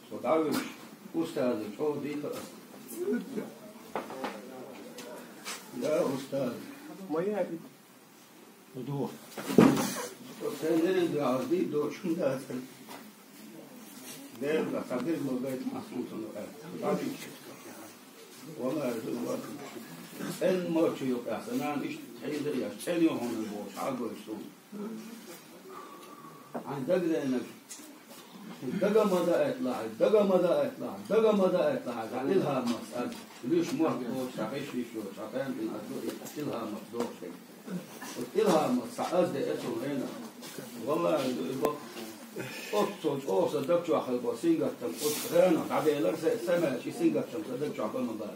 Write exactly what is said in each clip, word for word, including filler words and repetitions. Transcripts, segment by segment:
Со дӀавуьгу, устаз, чӀогӀа дика аса. Я устаз. Со церан дегӀ дий, дочун дацара. Дела, хьан дерг ма гайта, Махьмуд, аьлла. ДӀавигаш. Валлахьи, ду, валлахьи. ЦӀена моча юкъехь, сан нана иштта хьийза а еш, цӀена ю хьуна бохуш, хьагойша суна. Хьайн дагадеанарг. Дага ма даийталахь, дага ма даийталахь, дага ма даийталахь, сан илхӀамаца аса. Луьйш мотт бохуш, сан хиш йиш йолуш, сан пхьегӀам аса ду, и илхӀамаца дохуш дерг. Оцу илхӀамаца аса де эцу хенахь. Валлахьи, ду и бакъ. Оццул чӀогӀа сан даг чохь хилла бо сингаттам, оцу хенахь дӀабелара сан, сан маьча и сингаттам сан даг чохь бан ма бара.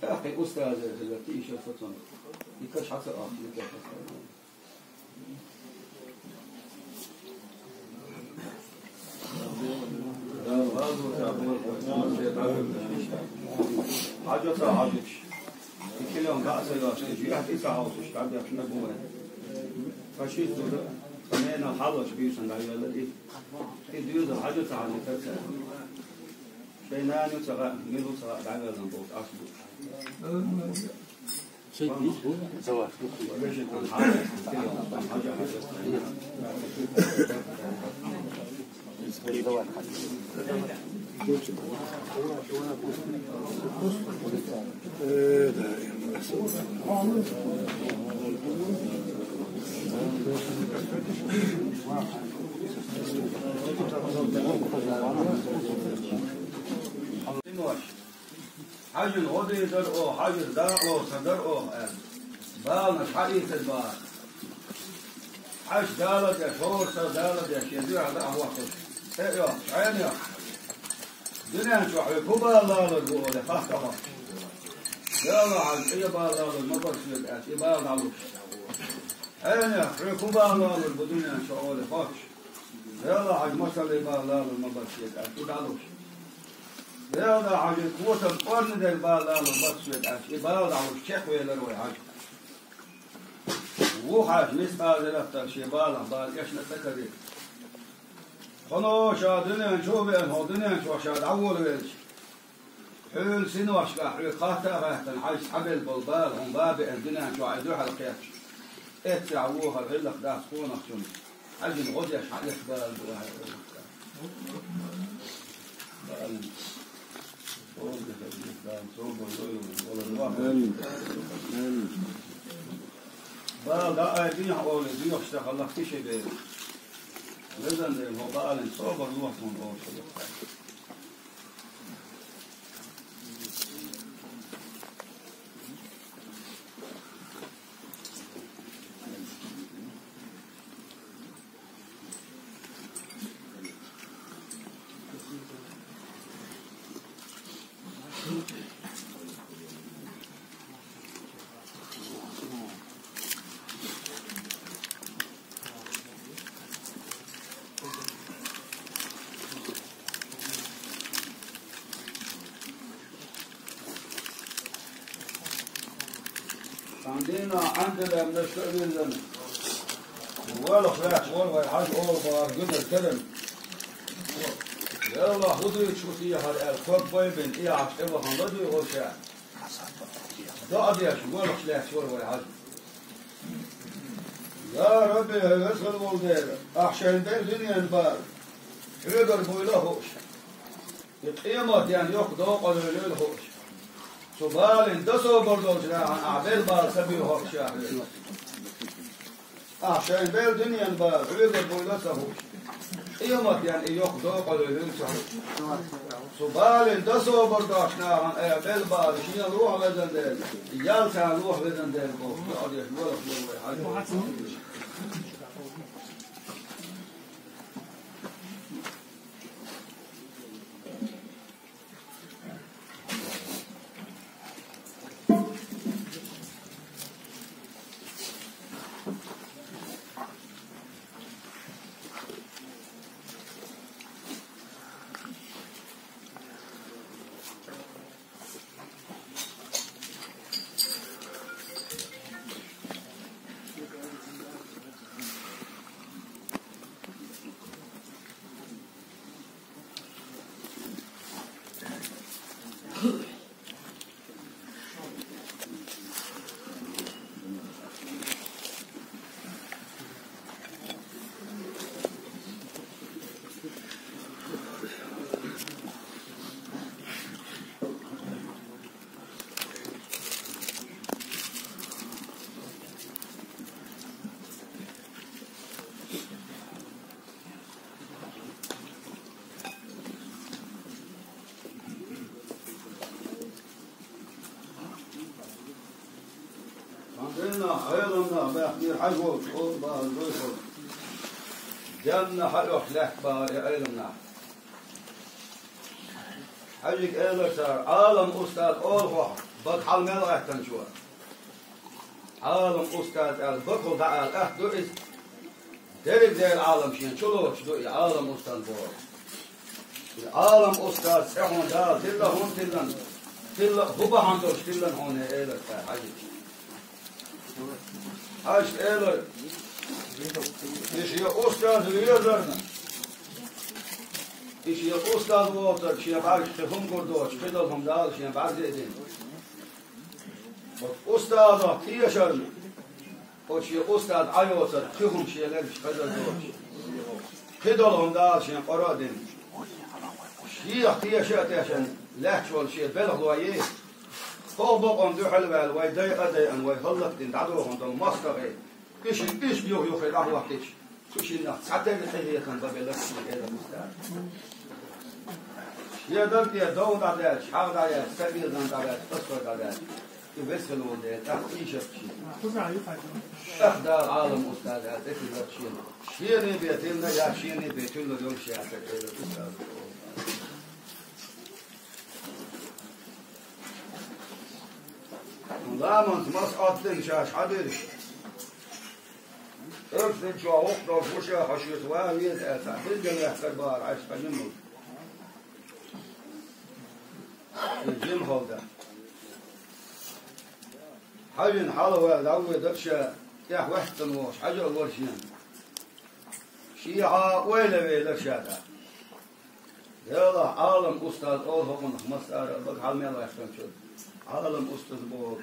ТӀаккха и устазера хилла тийша со цунах. И каш хьан ца ахча, и каш хьан ца ахча. Хьажа ца хьажуш. И килом дӀа а ца йош, и жиӀат и ца хьовсуш, дӀадехна бу вай. Фашист зуда, ткъа ненал хьалош бийшан дӀайоьллар и. И дуьйна хьажа ца хьажуш тацара. Шайн нана ю ца хаьа, мила ву ца хаьа, дӀавеллан болчу Ӏаш бу. Хьажин гӀо дийр дара оха, хьажин дакъа лоцур дара оха аьлла. Баланаш хьаийцар бара. Хьаьжа дала деш, хӀора сов дала деш, шен дуьхьал дӀа а хӀоттуш, тӀе а йоккхуш, хьенех. Дуьнен чохь хьоьга хӀун бала лалур бу олий, хаттахь. Дела хьажа, и бала лалур ма бара соьга аьлча, и бала дӀалуш. Хьенех, хьоьга хӀун бала лалур бу дуьнен чохь олий, хоттуш. Дела хьажа, масаллий бала лалур ма бара соьга аьлча, и дӀалуш. Дела хьажа, котам кӀорна дерг бала лалур бара соьга аьлча, и бала дӀалуш, чекхвелар вай хьажа. Ву хьажа, мискъал зарратал шен балах бала эшна а ца карийта. Кхуьнан ша дуьнен чу а веана, хьо дуьнен чохь ша дӀаволавелча, хьуьлла синошкахь хьоьга хатта а хаьттина, хьажа, цхьабелла болу бала хьуна бан беана дуьнен чохь и дуьхьал кхетташ, эццехь вохар гӀиллакх дац къонахчунна. Хьаьжин гӀо деш хьан эцу бала ду ахьа? Бала дӀа а айбина хьо олий, доьхуш дахалахь, кхин ши бер. Везан Дела, хӀокху балин собар лохьа суна олуш хилла. Цхьана дийнахь Ӏаьнгаллин мешка а виллина, воьлхуш лаьтташ вара вай хьажа олу бахара гуьнар керан. Яллахь, хӀун дуьйцуш ву техьара аьлла, ког бай бина, тӀехьашка тӀевахана ладуьйгӀира ша. ДоӀа деш, воьлхуш лаьтташ вара вай хьажа. Я Рабби, хӀай веза хила волу Дела, ахь шайна белла дуьненан бала хьоьгара буйла а хууш, и къематден йоккха докъа левлла хууш, цу балин дан собар долчу нахана ахь белла бала ца боьху ша хьоьга. Ахь шайна белла дуьненан бала хьоьгара буйла а ца хууш, къематден и йоккха докъа левлла ца хууш, цу балин дан собар долчу нахана ахь белла бала шена лохьа, везан Дела, ял царна лохьа, везан Дела, бохуш, доӀа деш, воьлхуш вара вай хьажа. Ӏеламнах баьхкира хьажа волчу оха бахара дойхура. Денна хьаоьхуш лаьтта бахара и Ӏеламнах. Хьажига элира цара, Ӏалам устаз олу хьох, бага хьала мел гӀаьттанчо. Ӏалам устаз аьлла, багахула дӀаала атта ду иза. Дерриг дера Ӏалам шена чулоцуш ду и Ӏалам устаз боху. И Ӏалам устаз цӀе хьуна Дала тилла хӀунда тиллина? Тилла хӀун бахьана долуш тиллина хьуна, элира цара хьажича. Хьажа элира, и шен устаз везарна, и шен устаз воцург шен бӀаьргаш кхин хӀума гур доцуш, кхидолу хӀума Дала шен бӀаьрзе а дина. Оцу устазах тешарна, оцу шен устаз Ӏа йоцург кхин хӀума шен лергаш хазар доцуш, кхидолу хӀума Дала шен къора а дина. Шех теша а тешна лаьтташ волу шен белхалой, хӀокху бакъонна дуьхьал а ваьлла, вай дайа а дайъина, вай хӀаллакдина дӀадохуна долу мостагӀий, уьш, уьш юха-юха дӀахӀоттича, цу шиннах цхьатерра къинхетам бан белира шен элира устаза. Шен даг тӀе дов дӀадаьлча, хьагӀ дӀаяьлча, са безам дӀабаьлча, пасхьо дӀабаьлча, и весхала волу дела, тӀаккха ийшира шена. ТӀаккха Дала Ӏалам устаз аьлла тӀе тиллира шена. Шена бен тиллина я шена бен тиллур йолуш яцара элира устаза. Ламанца маса Ӏоттина шаьш хьадира. Оьрсийн чохь гӀуллакх долуш ву ша, хьо шуьца ван веза аьлла, цхьа билгалваьккхира бахара Ӏаш хьажимал. Шен жима хала дан. Хьажина хьалаваьлла дӀавоьдура ша, тӀехь ваьхна вогӀуш хьажа а вара шена. Шехьа ойла велира ша тӀаккха. Делахь, Ӏалам устаз олу хӀокхунах, массара а бага хьала мел гӀаьттинчуьнга Ӏалам устаз боху.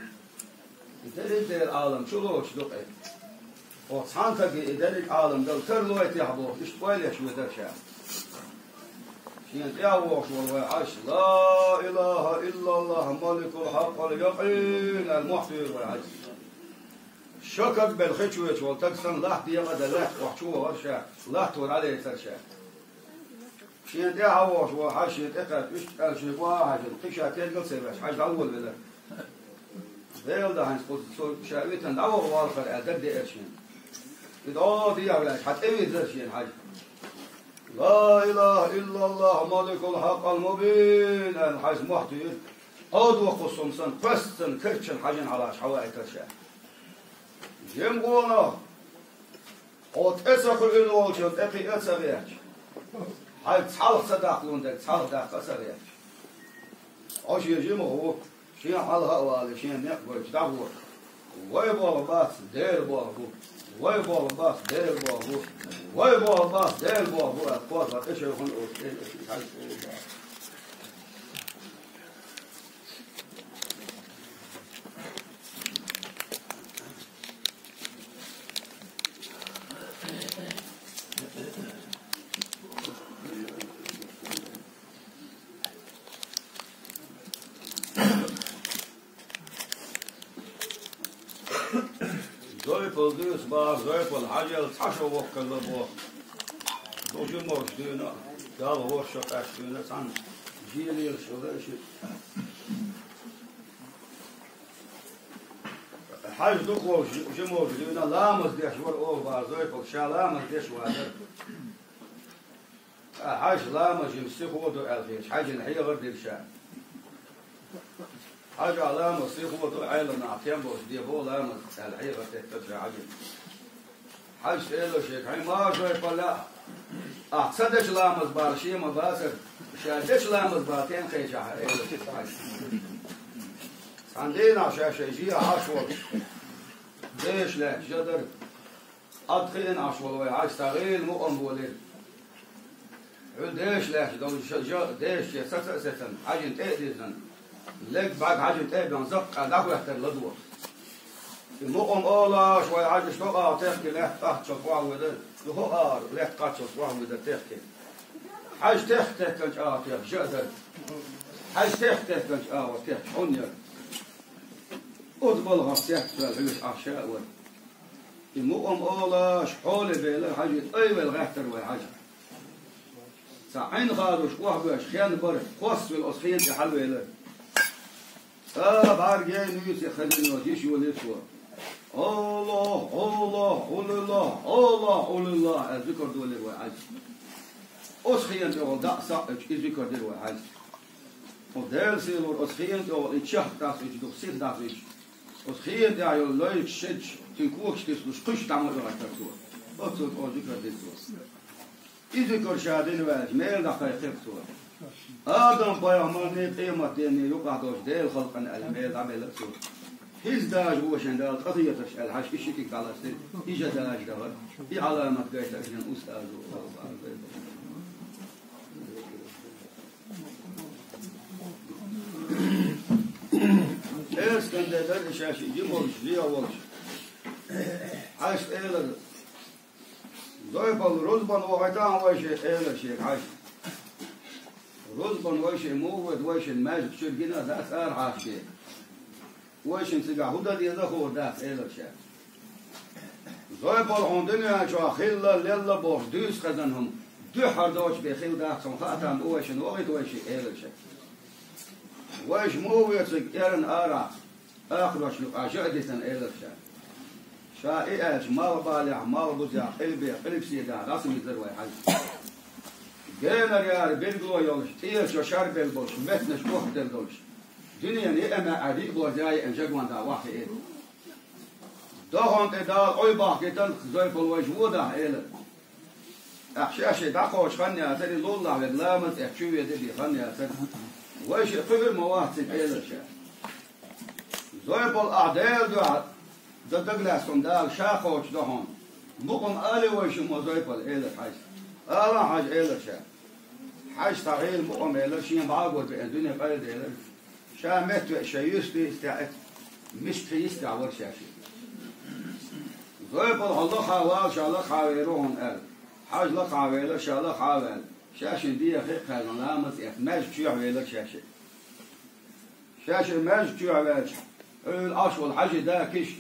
И дерриг а дера Ӏалам чулоцуш ду-кх и. Оцу цхьана стаге и дерриг а Ӏалам дала тарлой техьа бохуш, иштта ойла еш воьдура ша. Шена тӀехь вогӀуш волу вай Ӏаш, «Ла илаха иллаллах, маликул хьакъал якъин», аьлла, мохь туьйхира вай Ӏаш. Шо каг белла хи чу воьдуш волу стаг санна, латта декъа а дан, лаьтта охьа чу вахара ша, латта вара Ӏалецара ша. Шена тӀаьхьа вогӀуш волу Хьажа шена тӀекхаьчча, уьш аьлла шен гӀо а хьаьжна, кхин ша тергал а ца веш, Хьажа дӀаволавелира. Делан дуьхьа хӀинца кхуза цо ша витина дӀаваха воллу хӀара аьлла, дагадеара шена. И дӀо дехьа ваьлча, хьан тӀевирзира шена Хьажа. «Ла илаха иллаллах, маликул хьакъал мубин», аьлла, Хьажа мохь туьйхира. Ӏодоккхуш сум санна, кхоьссина, керчина Хьажина хьалаша хьаваийтира ша. Жима гӀо нах! Хьо тӀе ца кхуьур волчун тӀе кхиа а ца гӀерташ, хьайга цхьалха ца даккхалун дерг цхьалха даккха а ца гӀерташ. Хьо шен жимах ву, шен хьалха а валий, шен некъ гойтуш дӀагӀо. Вай болх бац, Делан болх бу. Вай болх бац, Делан болх бу. Вай болх бац, Делан болх бу, аьлла, кхозлагӀа тӀе шевхана олуш, тӀе а шиъ хьаьжча, олуш. Зойпал дуьйцу бахара, Зойпал Хьажел цхьа шо воккхалла боху. Ду жималш дуьйна, Далла ворхӀ шо къаьстина дуьйна, цхьаьна жийлелаш вара ши. Хьажа дукха волуш жималш дуьйна, ламаз деш вара оха бахара Зойпал, ша ламаз деш вацара. Ткъа Хьажа ламаз жима сихо ду аьлла хеташ, Хьажина хьехар дира ша. Хьажа ламаз сихо ду, Ӏеламнах тем болуш де бо ламаз аьлла хьехар теттара ша Хьажина. Хьажас элира шега: «Хьайн маржой паллаъ, ахь ца дечу ламаз бала шен ма бацара, ша дечу ламаз бала тен кхечахьа», — элира шега Хьажас. Цхьана дийнахь ша шайн жиха Ӏаш волуш, деша лаьтташ жа дара. Ӏад кхиъна Ӏаш волу вай Хьажа цхьа гӀийла мукъам болира. Хьуьлла деша лаьтташ долу жа, жа дешаче саца а сецна, Хьажина тӀе а дирзина, лерг бӀаьрг Хьажина тӀе а баьхна, заккха дӀахӀоьттира ладогӀа. И мукъам олуш вай Хьажа иштта хӀокху агӀор техкина лаьтта къаччалц охьавоьдура, и хӀокху агӀор лаьтта къаччалц охьавоьдура техкина. Хьажа техка техканчу агӀор техка жа а дара. Хьажа техка техканчу агӀор техка хьунна яра. Оцу балхах техка хьоьжуш Ӏаш ша а вара. И мукъам олуш хьоле белира Хьажа, тӀе а велла гӀаьттира вай Хьажа. Цхьа Ӏин хадош охьабоьжча хен бара, кхоссавелла оцу хена тӀе хьалавелира. ЦӀа бӀаьрге а, нуьйций а хезна йолуш йиш йолийра цо. Аллах, Аллах, уллуллах, Аллах, уллуллах, э, зикр долийра вай хьажа. Оцу хенан тӀехула дӀа а схьаоьцуш, и зикр дира вай хьажа. Оцу Делан сийлахьара оцу хенан тӀехула и чехка дӀасаоьцуш, дукха сиха дӀасаоьцуш, оцу хенан тӀехь йолу лайчаш, шедаш, цуьнан когаш тесалуш, кхуьш дӀа ма оьгӀуьйтура цо. Оццул тӀе зикр дира цо. И зикр ша дина ваьлча, мела дӀакхайкхира цо. Адам-пайхамарний, къематденний юкъахь долчу Делан халкъана аьлла, мела дӀабелира цо. ХӀинца даже вовшийн Дала къахетарш аьлла, хьажа и ши куьг дӀаластира, и жа даже дахара, и Ӏаламат гайтира шен устазо. Эскан де дара и шаьш и жима волуш, жима волуш. Хьаьжас элира: «Зойпал, рузбан вахийтахьа вайшиъ», — элира шега хьажас. «Рузбан вайшиъ муха воьду, вайшинна маьждиг чуьра гина а дац арахьа ша. Вайшинна цигахь хӀун дан деза а хуур дац», — элира ша. «Зойпал, хьуна дуьнен чохь хилла, лелла бохуш дуьйцу хезна хӀума дуьххьара доцуш бен хилла дац, хьуна хаа там бу вайшинна вахийта вайшиъ», — элира ша. «Вайша муха воьду цига эрна арахь, ахарочун юкъахь жа а дитина», — элира ша. Ша и аьлча, малхбалехь, малхбузехь, къилбехь, къилбаседехь дӀасамизара вай хьажа. Генара яра билгало йолуш, тӀера шо шарбелла болуш, меттанаш бохкаделла долуш, дуьненан йиъ маьӀӀе диъ боза яа еана жагонда охьахиира. «Дохана тӀе Дала Ӏуй бахкийтина, Зойпал, вайша водахь», — элира. ТӀаккха шаьш дӀакхочу хан яцара, и лулахь верг ламаз эцна чу веде бен хан яцара. «Вайшиъ кхуьур ма вац цига», — элира ша. «Зойпал, ахь Делан дуьхьа дан дагалаьцна Дала ша кхочуш ду хьуна. Мукъам алий вайшимма, Зойпал?» — элира хьажас. «Ала хьажа», — элира ша. Хьажас цхьа гӀийла мукъам элира, шен бӀагор беана дуьне къайладелира. Ша меттавеъча шайн юьртан йистехь, мискан йистехь вара шаьш. «Зойпал, хьо лакхахь вала, ша лакхахь вер ву хьуна», — аьлла. Хьажа лакхахь велира, ша лакхахь а ваьлла. Шаьш шен дегӀах хи а кхаьллина, ламаз эцна, маьждиг чоьхьа велира шаьш. Шаьш маьждиг чоьхьа ваьлча, Ӏуьйла Ӏаш волу хьажин да Киша,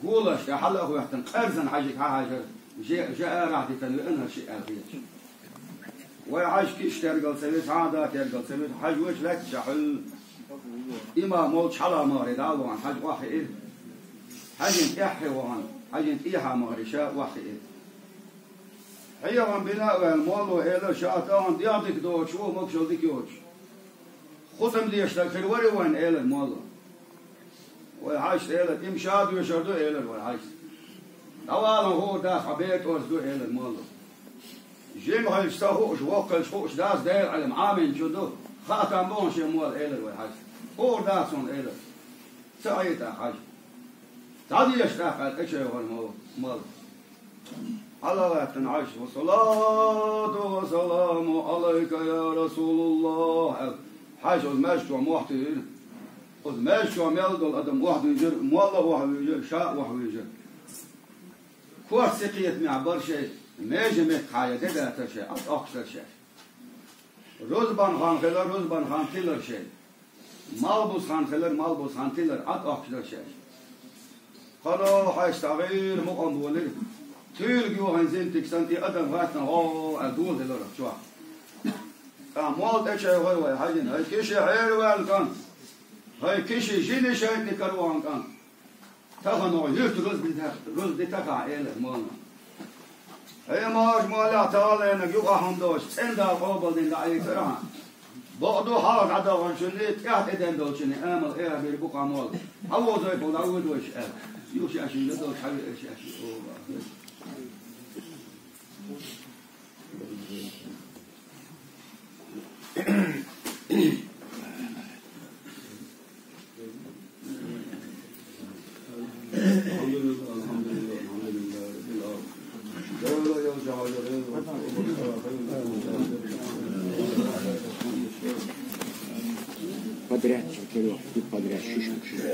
голаш тӀе хьала а хӀоьттина, къаьрзина хьажига хьахьаьжира, жа, жа арахь дитина веана хӀара шиъ аьлла хеташ. Вай хьажа Киша тергал ца вира, цхьа а да тергал ца вира, хьажа вуьйцуш лаьтташ хьуьлла. Имам волчу хьалха могӀаре дӀа а вахана, хьажа охьахиира. Хьажин тӀаьххье вахана, хьажин тӀехьа могӀаре ша охьахиира. Хьехам бина а ваьлла, молло элира: «Ша тахана дегӀ дика доцуш ву, могушалла дика йоцуш. ХӀун ца дезаш стаг хир варий вайна?» — элира молло. Вай хьажас элира: «И-м ша доьшур ду», — элира вай хьажас. «ДӀавалахь, хуур дац, хьо бер тӀорза ду», — элира молло. Жима хилча ца хууш, воккха хилча хууш дац, Делан Ӏилма Ӏамийначун ду, хаа там бу хьуна шен, молла, элира вай хьажас. «Хуур дац хьуна», — элира. Ца Ӏийра тӀаккха хьажа. «ДӀадеша тӀаккха», — аьлла, тӀечевхира мо-, молла. Хьала а гӀаьттина хьажас: «Ва салату ва саламу Ӏалайка, я Расулаллах», — аьлла, хьажа оцу маьждиг чохь мохь туьйхира. Оцу маьждиг чохь мел долу адам охьадуьйжира, молла а охьавуьйжира, ша а охьавуьйжира. Корта синкхетамехь бара шайн межа меттахьа я де дацара шайн, Ӏад охкуш дара шаьш. Рузбан хан хилар, рузбан хан тилар шайн. Малхбуза хан хилар, малхбуза хан тилар, Ӏад охкуш дара шаьш. Кхана хьаьжас цхьа гӀийла мукъам болийра. Туьйлиг йохийна зинтиг санна, и адам гӀаттана гӀо аьлла доладелира чохь. ТӀаккха молла тӀечевхира вай хьажина: «ХӀай Киша, хьераваьлла кӀант! ХӀай Киша, жинийн шайтӀанийн кара вахана кӀант! Тахана хьо юьрта рузба дита-, рузба дитахьа», — элира молло. «Хье, марша моллехь, таханлерниг юкъахь хӀума доцуш, цӀена Дала къобалдина дӀаийцира хьан. Бакъду, хьалха дӀадаханчунний, тӀаьхьа тӀеден долчунний амал эхь бийр бу-кх хьан, молла. Хьан ву, Зойпал, дӀавоьду вайша?» — аьлла. Юха шаьш хӀинца долуш хьан веара шаьш? О, Подряд, Серёг, тут подряд, щучку, щучку.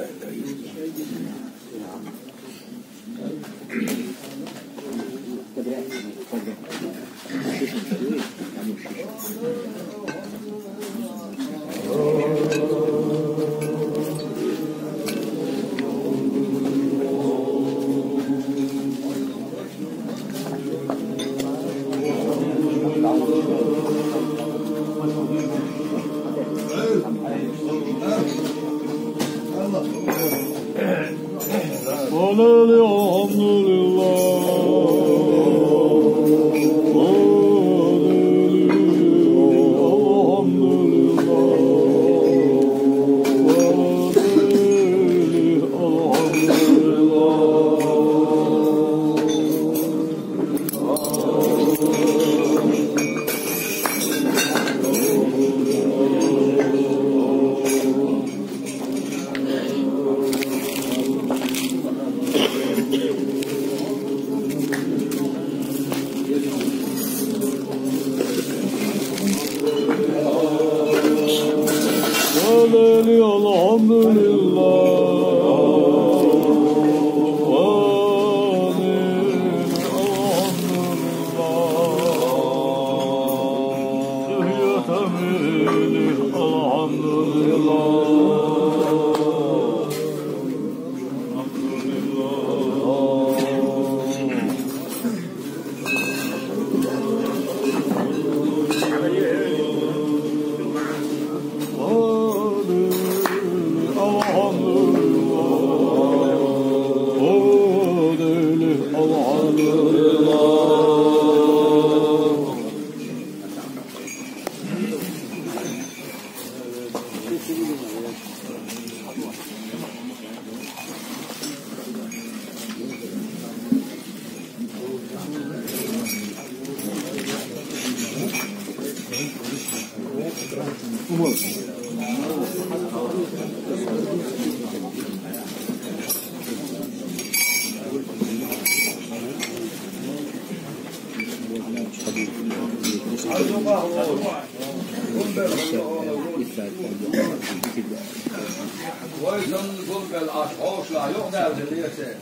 Вай, сан гулбел аш хьошла, юхьдал делеце.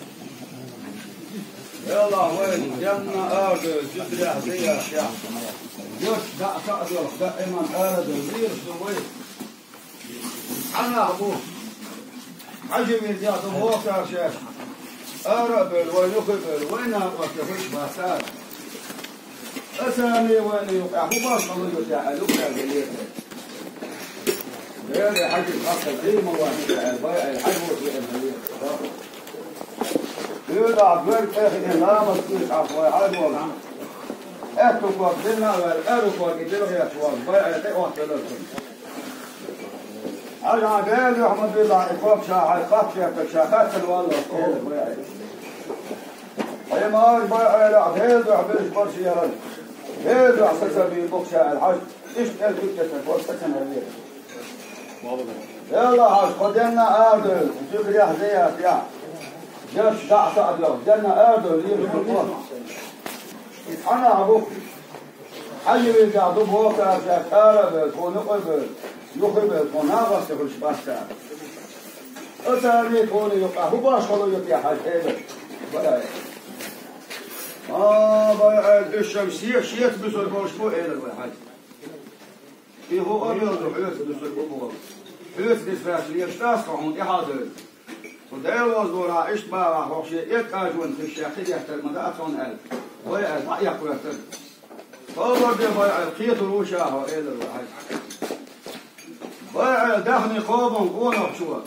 Йалла, вай, денна ардо, зудряхь заяхь. Йош да саъдох, да иман арадо, вирш ду вай. Хьанах бу. Хьажи вирзяхь ду воксар шеш. Ара бел, вай юхи бел, вай накъоста хуш басар. Асани вайна юкъа хӀу башхало ю тӀехьа, юкъа гелета. Бери хьажи хатта дийма ван тӀехьа, бай ай хьажи ван тӀехьа. Юда гвер тӀехьа ламаз кис ахвай хьажи ван. Эту кот дина вер, эру кот и дилгъет ван, бай ай тӀе охталатун. Хьажа бери Ахмад билла и кот ша хьай кот шефта ша хаттал валла, бай ай. Хьемар байӀайрахь, хӀел дуьхьа берш барш яхар. ХӀел дуьхьа сацабийр боху ша аьлла, хьажа, иштта кӀел куьттесна боху сацана хӀаллера. Делла хьажа, кхо денна арадевлла, зуьгрехь заяхь яхь. Деш дӀа а саӀа доьху, денна арадевлла, лелаш ду кхо. И цхьанахьа бу. Хьажа вирзехь ду боху цара шаьш ара а бевлла, тхуна юкъа а бевлла, юха а бевлла, тхуна нагӀашта хуьлуш бац цара. Аса али тхуна юкъа хӀу башхало ю те хьажа элира. Бара. А, бара, уьш шайн се-, шеца буьсур болуш бу, элира вай хьажа. И хӀу а мел ду, хьоьца буьсур бу боху. Хьоьца бисараш лелаш дац тхо хьуна тӀаьхьа а девлла. Цу Делан вазлора иштта бахахь хӀокху шен эккъа жонна хиш шаьхьа деттар ма дац хьуна аьлла, вай аьлла дӀа а эккхаветтар. Собар де, бай Ӏела, кхетар ву ша хьо, элира вай хьажа. Бай Ӏела, даьхни кхобу къонахчо.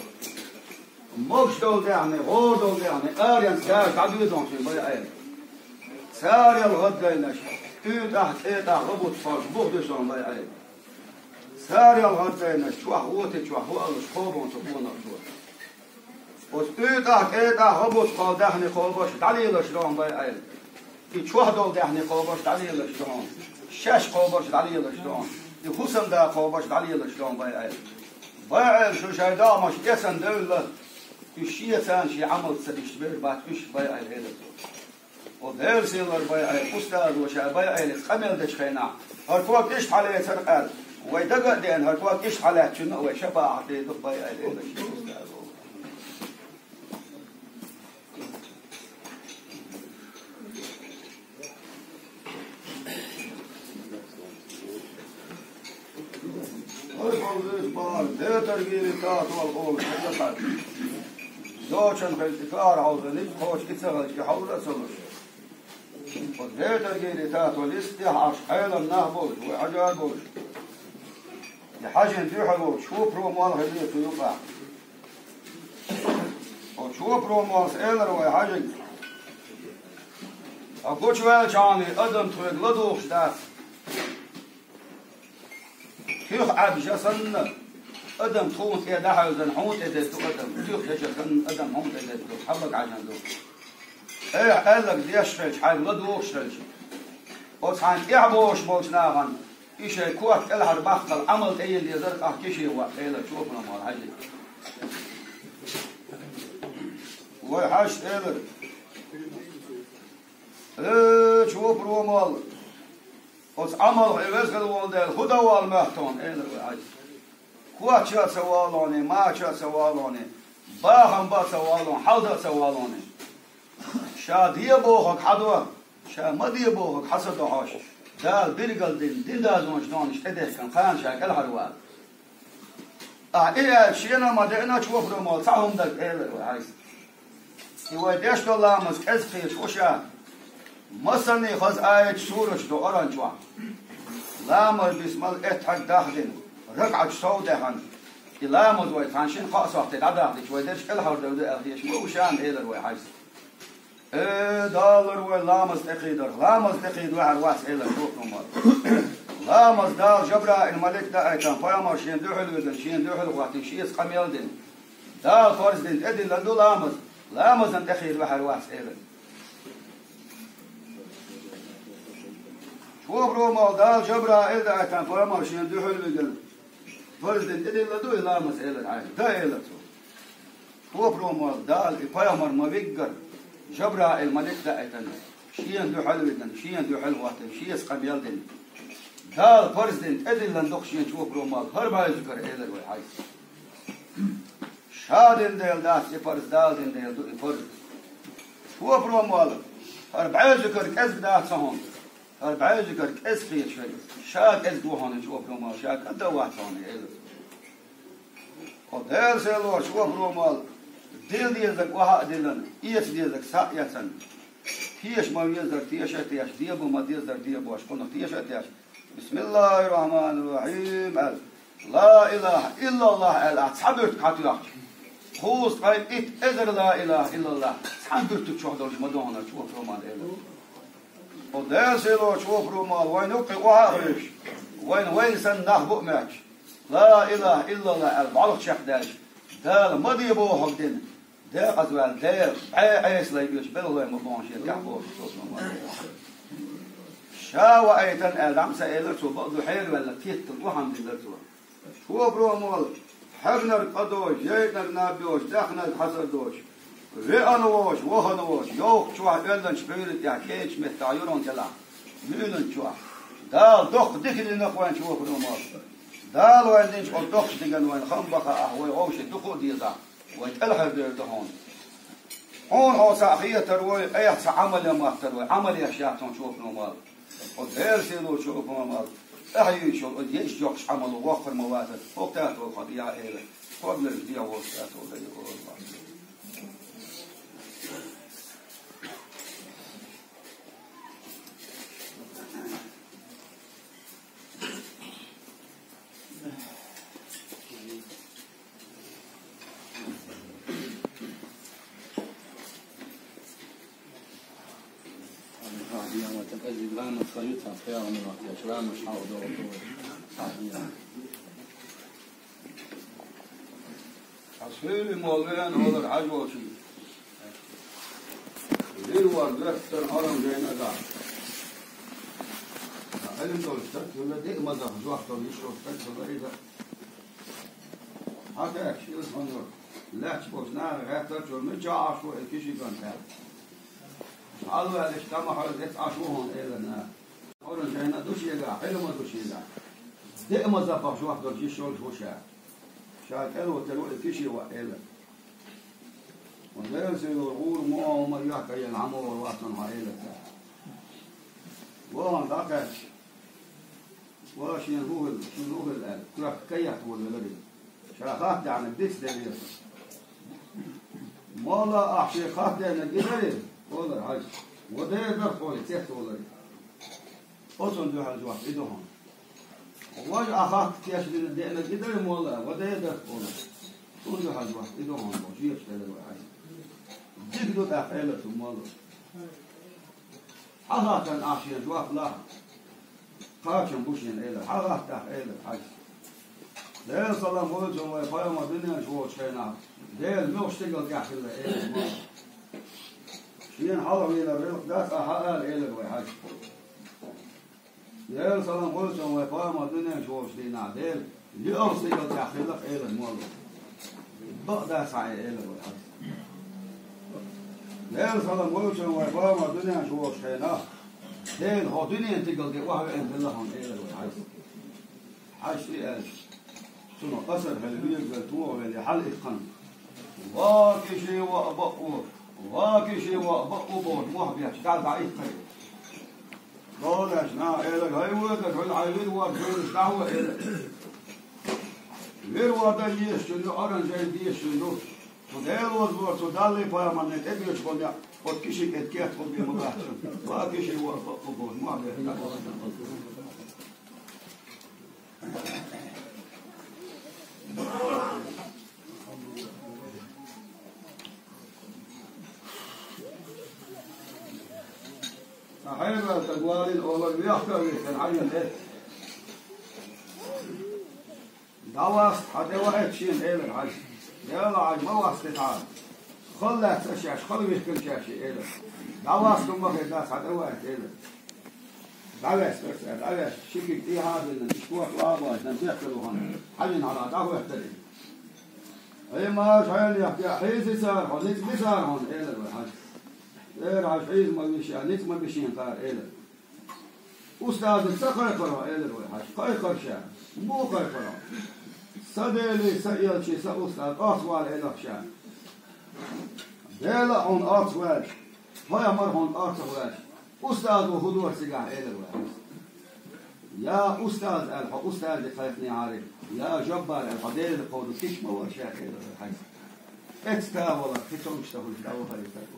Могуш долу даьхни, гӀора долу даьхни, аренца дажа дӀадоьду хьуна, бай Ӏела. Царел гӀаддайнаш, уьйтӀахь, кӀетӀахь гӀо буц кхоллуш бух ду суна, бай Ӏела. Царел гӀаддайнаш, чохь гӀоти чохь гӀо аллаш кхобу хьуна цу къонахчо. Оцу уьйтӀахь, кӀетӀахь гӀо буц кхоллу даьхни кхобуш дӀалелаш ду хьуна, бай Ӏела. И чохь долу даьхни кхобуш дӀалелаш ду хьуна. Шаьш кхобуш дӀалелаш ду хьуна. И хӀусамда кхобуш дӀалелаш ду хьуна, бай Ӏела. Бай Ӏела, шу шайн догӀмаш эцна девлла, уьш шеца шен Ӏамалца ца дишташ берш бац уьш, бай Ӏела, элира цо. О, Делан сийлалла, бай Ӏела, устазо ша бай Ӏела къамел дечу хенахь, хӀара ког иштта хьалецар аьлла, вай дага а деана, хӀара ког иштта хьалаьцначунна а вай шапаӀат дийр ду, бай Ӏела, элира шен устазо. Ой, хьовзийша бахара, Бетаргили Татол олуш хеза цхьаъ. Йочана хеза и кара хьовзаниг, кхочу и ца хилча, и хьовза а ца луш. Оцу Бетаргили Татолис тӀехь Ӏаш, хьелам нах болуш, вай хьажар болуш. И хьажин дуьхьал волчу Чопуро молла хезира цу юкъахь. Оцу Чопуро моллас элира вай хьажига: «Хьо гучуваьллачхьана адам тхоьга ладугӀуш дац. Туьха Ӏаьбжа санна, адам тхуна тӀе дӀахьаьвзина, хьуна тӀе дедда ду адам. Туьха дежа санна, адам хьуна тӀе дедда ду, хьан бага Ӏаьжна ду. Айхьа аьлларг деш хилча, хьайга ладугӀуш хилча, оцу хьайна тӀаьхьа богӀуш болчу нахана и шайн кот кӀелхьара баккхал Ӏамал тӀеяла дезара, ахь киши ваӀ», — элира Чопуро молла хьажига. Вай хьаьжас элира: «Э, Чопуро молла, оцу Ӏамалх и веза хила волу дела, хӀун дан вала моьтту хьуна?» — элира вай хьажас. «Коча а ца валоне, мача а ца валоне, бахам бан а ца валоне, хьал дан а ца валоне. Ша де бохург хьан до, ша ма де бохург хьан ца до хьожуш, Дала билгал дина, дин дазонаш донаш тӀедехкина кхана ша кӀелхьарвала. Ахь и аьлча, шена а ма деана, Чопуро молла, цхьа хӀума дага», — элира вай хьажас. И вай деш долу ламаз кӀезиг кхеташ ву ша. Массарний хаза аяташ, сураш ду Къуръан чохь. Ламаз бисмал эттхьаг дахдина, ракаӀаташ сов даьхна, и ламаз вай цхьана шина-кхаа сохьте дӀадахдича, вай дерриш кӀелхьардевр ду аьлла хеташ ма ву ша, элира вай хьажас. Э, далар вай ламаз тӀекхийдарх, ламаз тӀекхийда ваьхьар вац, элира Чопуро молла. Ламаз Дала Жабраил малик даийтина, пайхамар шена дуьхьал вигина, шена дуьхьал хӀоттийна, шеца къамел дина. Дала парз дина, тӀедиллина ду ламаз, ламазна тӀехира ваьхьар вац элира. Чоп ромал Дала Жабраил даийтина, пайхамар шена дуьхьал вигина. Парз дина тӀедиллина ду и ламаз элира хьайна. Да элира цо. Чоп ромал Дала и пайхамар ма виггара, Жабраил малик даийтина, шена дуьхьал вигина, шена дуьхьал хӀоттийна, шеца къамел дина. Дала парз дина тӀедиллина ду-кх шена чоп ромал хӀара бӀаьвзигара элира вай хьайса. Ша дина дела дац и парз, Дала дина дела ду и парз. Чоп ромал, хӀара бӀаьвзигара кӀезиг дац хьуна. ХӀара бӀаьвзигара кӀезиг хеташ верг, ша кӀезиг ву хьуна чоп ромал, ша кӀадда вац хьуна элира. О Дела сийлахь, чоп ромал, дила дезарг охьа а диллина, эца дезарг схьа а эцна, теша ма везара теша а тешаш, деба ма дезара дебош, кхунах теша а тешаш. Бисмиллахир-рахманир-рахим аьлла, ла илаха иллаллах аьлла, ахь цхьа буьртиг хьатоьхча, кхузткъе итт эзар ла илаха иллаллах цхьана буьртиг чохь долуш ма ду хьуна чоп ромал элира. О Дела сийлахь, чоп ромал, вайна юккъе охьа а хьоьжуш, вайна вайна санна нах бу а моьттуш, ла илаха иллаллах аьлла, бӀолгӀа чекхдаьлча, Дала ма де бохург дина, декъаза ваьлла Дела, бӀе Ӏеса лай оьцуш белхалой ма бохьуш шен тӀехь бохуш, чоп ромал элира. Ша ваийтина аьлла, дӀа ма ца элира цо, бакъду хьераваьлла, кеттал охьа ма диллира цо. Чоп ромал, хьегнарг къа доцуш, яйтӀанарг наб йоцуш, даьхнарг хьасар доцуш, веана воцуш, вахана воцуш, йовхачу чохь, оьлланчу пхьуьйра тӀехь, кӀечу меттехь, юран кӀелахь, муьйланчу чохь. Дала доккха дика дина-кх вайна чоп ромал. Дала вайна динчу оцу доккхачу дигана вайна хам баха ахь, вай вовшийн дукха а дезахь, вай кӀелхьардевр ду хьуна. Хьуна хьо цхьаъ хетар вай, айхьа цхьа Ӏамал ян маттар вай, Ӏамал еш яц хьуна чоп ромал. Оцу Дела сийлахь чоп ромал, тӀаьхьа юьйцуш йолу оцу езачу йоккхачу Ӏамало воккхар ма вацара, хӀокху тӀехь тхо дӀа а эла, кхоблерчу дегӀ волчу тӀехь тхо дӀа а олу. Хьан суьйли молла веана олура хьажа волчуьнга. Вир вара доьттара Ӏорам жайна агӀахь. Ткъа Ӏилма долуш стаг хилла, диъ мазах жоп дала йиш йолуш стаг хилла иза. Хьан кхаьчча иза хьуна лаьтташ болчу наха хаьттара цо, мичахь Ӏаш ву и Киши кӀант аьлла. Хьалаваьлла, иштта ма хьойла, эцца Ӏаш ву хьуна элира наха. Ӏорам жайна ду шегахь, Ӏилма ду шегахь. Диъ мазах баха жоп долуш йиш йолуш ву ша. Ша кӀел ву тера ву и Киши ваъ элира. Ван Делан сийлахь, гӀур муо хӀума юьхь кайъян хьан ма вара вацун хьан элира цара. Вахана дӀакхаьчча, ва шена хӀун хилла, шуна хӀун хилла аьлла, коьрта кайетта волавелира иза. Ша хатта даьхнарг диц делира. Молла, ахь шега хатта деанарг и дара иза, олура хьажа. Ва дера дара хьуна, цецволура иза. Оцунна дуьхьал жоп и ду хьуна. Важа ахь хатта тешна деанарг и дара молла, ва дера дара хьуна. Цунна дуьхьал жоп и ду хьуна бохуш, жоьпаш делира вай хьажа. Дика ду тӀаккха элира цу моллас. Хьан хаттарна ахь шена жоп лахь? Кхачам бу шена элира. Хьан хаттарна элира хьажа. Делан салам хуьлда цунна, вай пайхамар дуьнен чу волчу хенахь, Дела муьлхачу стигала тӀехь хилла элира молла. Шена хьалхавелар гӀиллакх дац ахь ала элира вай хьажа. Делан салам хуьлда цунна, вай пайхамар дуьнен чу волчу дийнахь Дела йоьалгӀа стигала тӀехь хилла-кх элира молла. Бакъ дац хьан и элира вай хьажа. Делан салам хуьлда цунна, вай пайхамар дуьнен чу волчу хенахь, Дела хьо дуьненан стигала тӀе охьавеана хилла хьуна элира вай хьажа. Хьажа и аьлча, цунах асар хила, вегавелла, тохавелла, хьалаиккхина. Ва Киши ваъ бакъ ву, ва Киши ваъ бакъ ву бохуш, мохь бетташ, дӀа-дӀа иккхира. Доллаьчу наха элира, хӀай воккха, хӀуьлла хьайн вир ворда вевзаш дӀахьо элира. Вир ворда дезаш ю, Ӏорам жайна дезаш ю. Цу Делан озабора, цу Даллий пайхамарний тӀебоьдуш болу некъ оцу Киши кӀентан кехат хила бен ма бац. Ва Киши ваъ бакъ ву бохуш, мохь бетташ дӀа. Сан хьайбан стаг валийна олура, вехка а вихкина хьажийна тӀе. «ДӀаваста, хьо тӀе ваийта шена», — элира Хьажас. «Яла, Хьажа, ма васта тӀе хьа. Хала лаьцна шаьш, хала вихкина шаьш», — элира. «ДӀаваста, хӀума хир дац, хьо тӀе ваийта», — элира. ДӀаваьстира цара, дӀаваьшта, ши куьг тӀехьа а биллина, иштта ворхӀ лагӀа а боацаш, бехкала вахана, Хьажин хьалха дӀахӀоьттира иза. «Ай, марша хьайна яхка, хьийза цара хьо, ницкъ би цара хьона», — элира вай Хьажас. «Эр Хьажа, хьийза ма вий ша, ницкъ ма би шена цара», — элира. «Устаза ца кхайкхар хьо?» — элира вай Хьажа. «Кхайкхар ша». «Муха кхайкхар хьо?» «Са Делий, са элчий, са устаз, орцахвала», — элира ша. «Дела а хьуна орцахваьлча, пайхамар а хьуна орцахваьлча, устазо хӀун дора цигахь?» — элира вай Хьажас. «Я устаз», — аьлла, хьо устазе кхайкхинехьара, «я жаббар», — аьлла, хьо Деле кховдо кийча ма вара ша, — элира вай Хьажас. Эццахь вала, кхин цомгаш ца хуьлуш, дӀавахара и стаг.